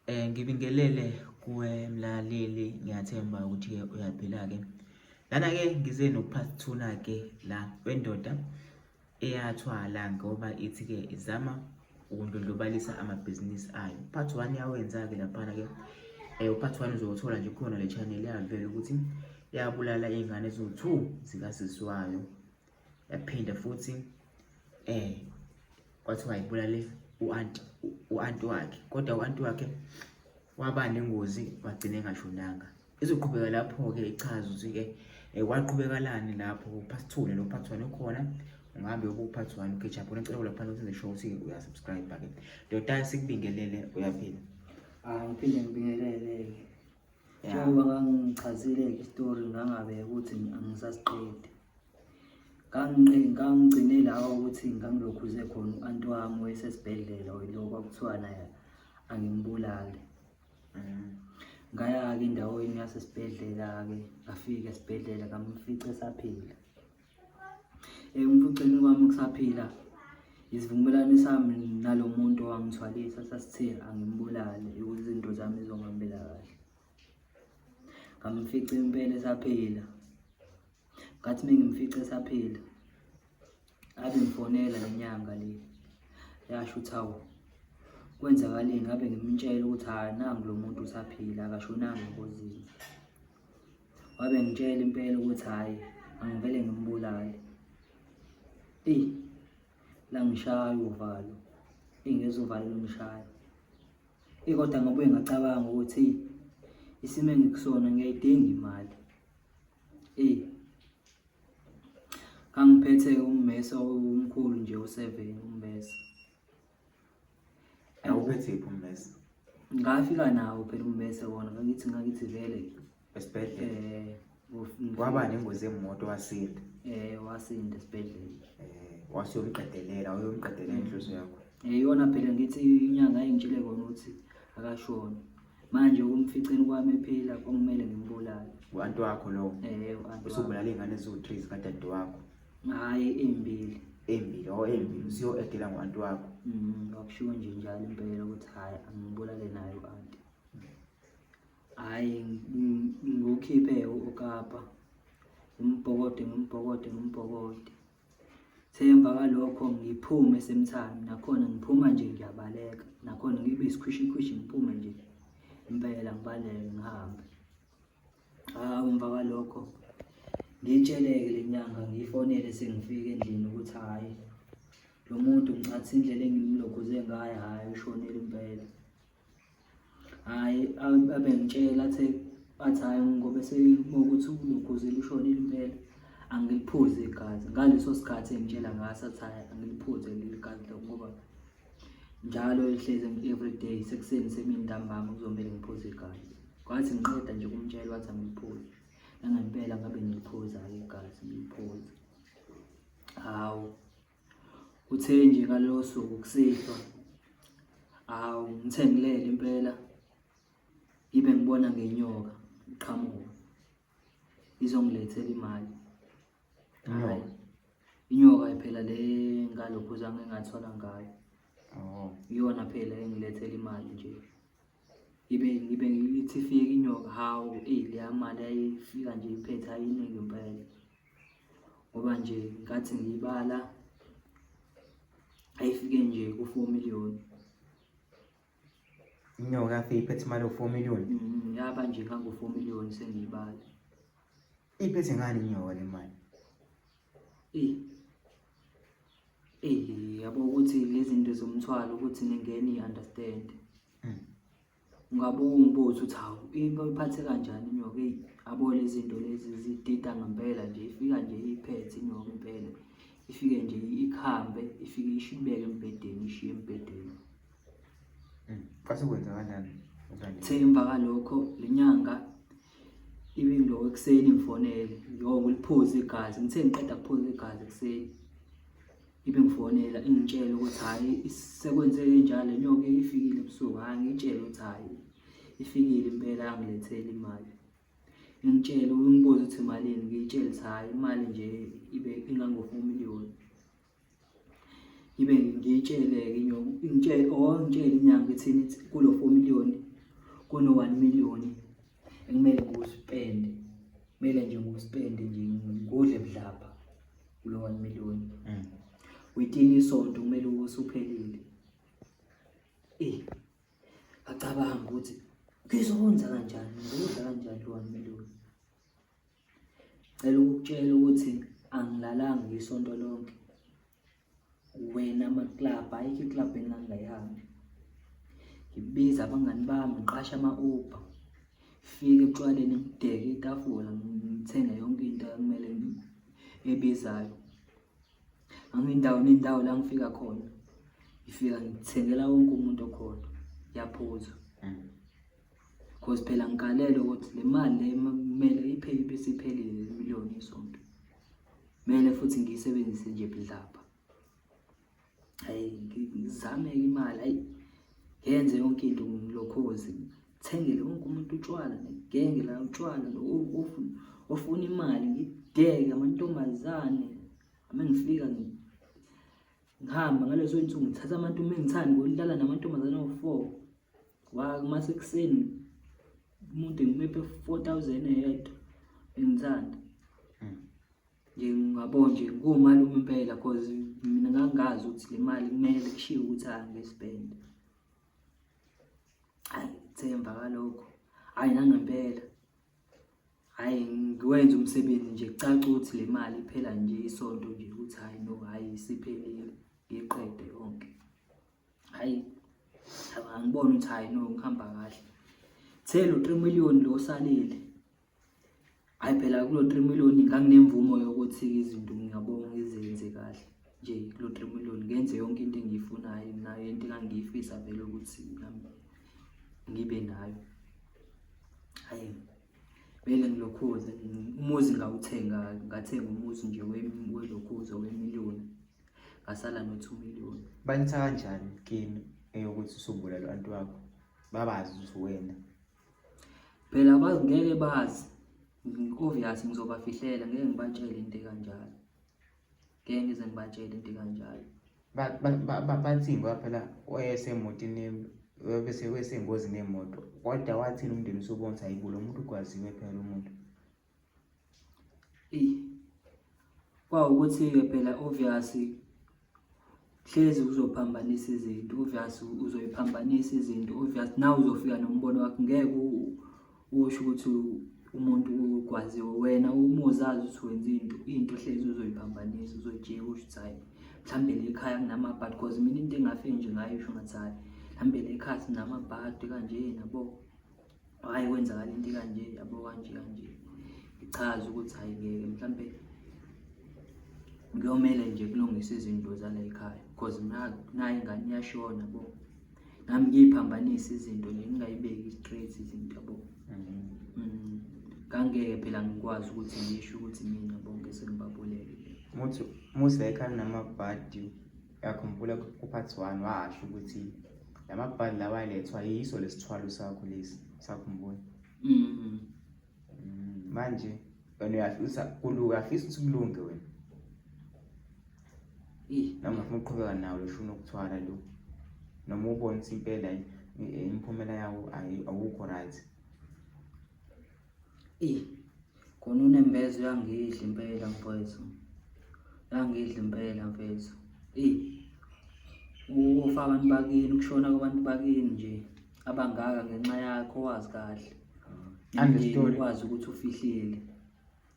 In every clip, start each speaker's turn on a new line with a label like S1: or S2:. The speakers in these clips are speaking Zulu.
S1: Ngibingelele kuwe mlaleli, ngiyathemba ukuthi-ke uyaphila-ke. Lana-ke ngize no-part two-na-ke la wendoda eyathwala ngoba ithi-ke izama ukundlondlobalisa amabhizinisi ayo. Part one yawenza-ke laphana-ke. U-part one uzowuthola nje khona le channel yavela ukuthi yabulala iy'ngane eziwu-two zikasisi wayo. Yaphinda futhi kwathiwa ayibulale u-anti u-anti wakhe kodwa u-anti wakhe waba nengozi wagcina engashonanga. Izoqhubeka lapho-ke ichaze ukuthi-ke kwaqhubekalani lapho part 2 nalo part 1 ukhona ungahambe uyobuka part 1 u-catch up ngicela lapha ukuthi ngisho ukuthi uyasubscribe-ke. Ndoda sikubingelele uyaphila.
S2: Ah, ngiphinde ngibingelele-ke. Njengoba ngangichazile-ke isitori ngangabeka ukuthi angisasiqedi. Ngangigcine la ukuthi ngangilokhuze khona u-anti wami wayesesibhedlela lo kwakuthiwa naye angimbulale. Ngaya-ke endaweni yasesibhedlela-ke ngafika esibhedlela ngamfica esaphila. Ekumficeni kwami kusaphila isivumelwano sami nalo muntu owangithwalisa sasithe angimbulale ukuze izinto zami zizongihambela kahle. Ngamfica impela esaphila. Ngathi uma ngimfica esaphila, abe ngifonela le nyanga le yasho ukuthi hawu kwenzakaleni ngabe ngimtshela ukuthi hhayi nangu lo muntu usaphila akashonanga engozini. Wabe ngitshela impela ukuthi hhayi angivele ngimbulale. Eyi langishaya uvalo, eyi ngezwa uvalo lungishaya. Eyi kodwa ngabuye ngacabanga ukuthi eyi isimo engikusona ngiyayidinga imali. Eyi ngangiphethe ummese omkhulu nje u-seven ummese.
S1: Awuphethe yiphi ummese?
S2: Ngafika nawo phela ummese wona ngakithi ngakithi vele
S1: esibhedlela. Kwaba nengozi yemoto wasinda.
S2: Wasinda esibhedlela.
S1: Wasuyomqedelela, uyomqedelela inhloso yakho.
S2: Iyona phela ngithi inyanga yayingitshele kona ukuthi akashoni. Manje ukumficeni kwami ephila kwakumele ngimbulale.
S1: U-anti wakho lowo?
S2: U-anti
S1: Usubulala iy'ngane eziwu-three zikadade wakho?
S2: Hhayi, ey'mbili.
S1: Ey'mbili, oh ey'mbili, usuyo-edela ngo-anti wakho?
S2: Kwakushiwo nje njalo impela ukuthi hhayi angibulale naye u-anti. Hhayi ngiwukhiphe uKapa, ngimbhokode ngimbhokode ngimbhokode. Themba kalokho ngiphume esemthami nakhona ngiphuma nje ngiyabaleka nakhona ngibe isikhwishikhwishi ngiphume nje impela ngibaleke ngihambe. Hawu emva kwalokho ngiyitsheleke le nyanga ngiyifonele sengifika endlini ukuthi hhayi lo muntu ngicathi indlela engimlokhuze ngayo hhayi ushonile impela. Hhayi abengitshela athe athi hhayi ngoba sekuwukuthi ulokhuzile ushonile impela angiliphuzi igazi. Ngaleso sikhathi engitshela ngaso athi hhayi angiliphuze leli gazi ngoba njalo ehlezi everyday sekuseni semini ntambama kuzomele ngiphuze igazi. Kwathi ngiqeda nje ukumtshela wathi angiliphuze. Nangempela ngabe ngiliphuza-ke igazi ngiliphuza. Hawu. Kuthe nje ngalolo suku kusihlwa, hawu ngithe ngilele impela ngibe ngibona ngenyoka iqhamuka izongilethela imali.
S1: Inyoka?
S2: Inyoka phela le ngalokhuzana engathola ngayo.
S1: Oh.
S2: Iyona phela engilethela imali nje. Ngibe ngibe ngithi ifika inyoka, hawu eyi leya mali yayifika nje iphethe ayiningi impela. Ngoba nje ngathi ngiyibala ayifike nje ku-4 million.
S1: Inyoka yafika iphethe imali ewu-4 million?
S2: Yaba nje ngango-4 million sengiyibala.
S1: Iphethe ngani inyoka le mali?
S2: Eyi, eyi yabo ukuthi lezi zinto zomthwalo ukuthi ningene i-understand. Ungabuka ungibuze ukuthi hawu iphathe kanjani inyoka eyi yabo lezi zinto lezi zidida ngempela nje ifika nje iphethe inyoka impela. Ifike nje ikhambe ifike ishibeke embhedeni ishiye embhedeni.
S1: Kwase kwenzakalani?
S2: Themba kalokho le nyanga ibingiloko ekuseni ngifonele yo ngiliphuze igazi ngithe ngiqeda kuphuza igazi ekuseni ibe ngifonela ingitshela ukuthi hhayi sekwenzeke njalo inyoka ifikile ebusuku hhayi ngiyitshele ukuthi hhayi ifikile impela yangilethela imali ingitshele ungibuze ukuthi imalini ngiyitshele ukuthi hhayi imali nje ibe ingango-4 million Ngibe ngiyitshele-ke inyoka, ingitshele or ngitshele inyanga ithini ithi kulo 4 million Kuno-1 million ekumele ngiwuspende, kumele nje ngiwuspende nje ngudle budlabha kulo 1 million. Within isonto kumele ube usuphelile. Eh, ngacabanga ukuthi ngizokwenza kanjani, ngizokudla kanjani lo 1 million. Cela ukukutshela ukuthi angilalanga isonto lonke. Wena ama-club, ayikho i-club engangingayihambi. Ngibiza abangani bami, ngiqashe ama-Uber. Fike etshwaleni ngideke itafula, ngithenge yonke into ekumele ebizayo. Angindawo nendawo la ngifika khona, ngifika ngithengela wonke umuntu okhona, kuyaphuzwa. Cause phela ngikalele ukuthi le mali le kumele iphele ibe isiphelile le miliyoni isonto. Kumele futhi ngiyisebenzise nje budlabha. Hhayi ngizame-ke imali, hhayi ngenze yonke into ngilokhozi. Ngithengele wonke umuntu utshwala negenge la utshwala ofuna imali ngideke amantombazane. Uma ngifika ngihamba ngalezo iy'nsuku ngithatha amantombi engithanda ngiyolala namantombazane awu-four. Masekuseni umuntu ngimephe 4,000 eyedwa engithanda. Nje ngabo nje kuwumalume impela cause mina ngangazi ukuthi le mali kumele kushiwo ukuthi angispende. Hhayi themba kalokho, hhayi nangempela. Hhayi ngiwenze umsebenzi nje kucace ukuthi le mali iphela nje isonto nje ukuthi hhayi no hhayi isiphelile ngiyiqede yonke. Hhayi angiboni ukuthi hhayi no ngihamba kahle. Thelo 3 million lo osalile. Hhayi phela kulo 3 million nganginemvumo yokuthi izinto ngiyabonga ngizenze kahle nje kulo 3 million ngenze yonke into engiyifunayo nayo into engangiyifisa vele ukuthi nami ngibe nayo. Hhayi vele ngilokhuze umuzi ngawuthenga, ngathenga umuzi nje welokhuza wemiliyoni, ngasala no-2 million.
S1: Baletha kanjani kini eyokuthi usubulala u-anti wakho? Babazi ukuthi uwena.
S2: Phela ngeke bazi, obvious ngizobafihlela, ngeke ngibatshele into ekanjalo. Ngeke ngize ngibatshele into ekanjalo.
S1: Bathini ngoba phela wayesemotini bese wesengozini yemoto kodwa wathini umndeni usubona ukuthi hayibo lo muntu ugwaziwe phela umuntu.
S2: Eyi, kwawukuthi-ke phela obvious hlezi uzophambanisa izinto, obvious uzoyiphambanisa izinto, obvious nawe uzofika nombono wakho, ngeke usho ukuthi umuntu ugwaziwe wena uma uzazi ukuthi wenza into, into hlezi uzoyiphambanisa, uzoyijika usho ukuthi hhayi mhlawumbe le khaya kunamabhadi, cause mina into engafike nje ngayisho ngathi hhayi mhlawumbe le khaya sinamabhadi kanjena yabo. Hhayi kwenzakala into kanje yabo kanje kanje, ngichaze ukuthi hhayi ngeke mhlampe kuyomele nje kulungiswe izinto zala ekhaya cause nayi ingane iyashona yabo. Nami ngiy'phambanise izinto nje ngingayibeki straight izinto yabo. Ngangeke phela ngikwazi ukuthi ngisho ukuthi mina bonke sengibabulele.
S1: Muthi musi la ekhaya kunamabhadi uyakhumbula ku-part 1 washo ukuthi lamabhadi lawa alethwa yiso lesithwalo sakho lesi, usakhumbula? Manje wena uyafisa uyafisa ukuthi kulunge wena. Noma ufuna ukuqhubeka nawo lo shuni wokuthwala lo, noma ubone ukuthi impela imiphumela yawo awukho right.
S2: Eyi, khona unembeza uyangidla impela mfowethu, uyangidla impela mfethu. Eyi, ukufa abantu bakini, ukushona kwabantu bakini nje abangaka ngenxa yakho wazi kahle.
S1: Understood.
S2: Ukwazi ukuthi ufihlile.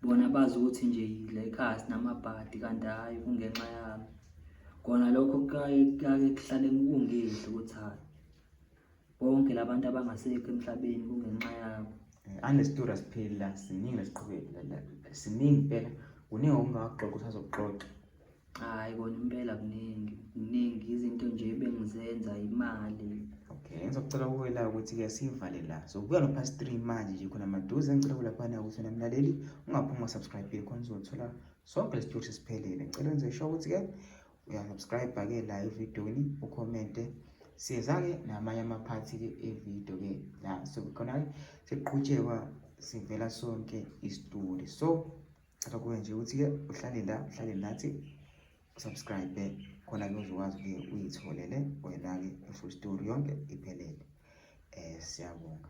S2: Bona bazi ukuthi nje la ekhaya sinamabhadi kanti hhayi kungenxa yami. Kona lokho kuyaye kuhlale kungidla ukuthi hhayi bonke labantu abangasekho emhlabeni kungenxa yabo.
S1: Understood asipheli la, siningi lesiqhubeke la, siningi impela, kuningi okungakuxoxa usazokuxoxa.
S2: Hhayi kona impela kuningi, kuningi izinto nje ebengizenza imali.
S1: Okay, ngizokucela kuwe la ukuthi-ke siyivale la. Sobuya no-part 3 manje nje khona maduze. Ngicela kulaphana ukuthi wena mlaleli ungaphumi unga-subscribe khona uzothola sonke lesi story siphelele. Ngicela wenze sure ukuthi-ke uyasubscribe-ke la evidweni, ukhomente. Siyeza-ke namanye amaphathi-ke evidiyo-ke la. So khona-ke siqhutshekwa sivela sonke isitori. So cela kuwe nje ukuthi-ke uhlale la, uhlale nathi, usubscribe khona-ke uzokwazi-ke uyitholele wena-ke i-full story yonke iphelele. Siyabonga.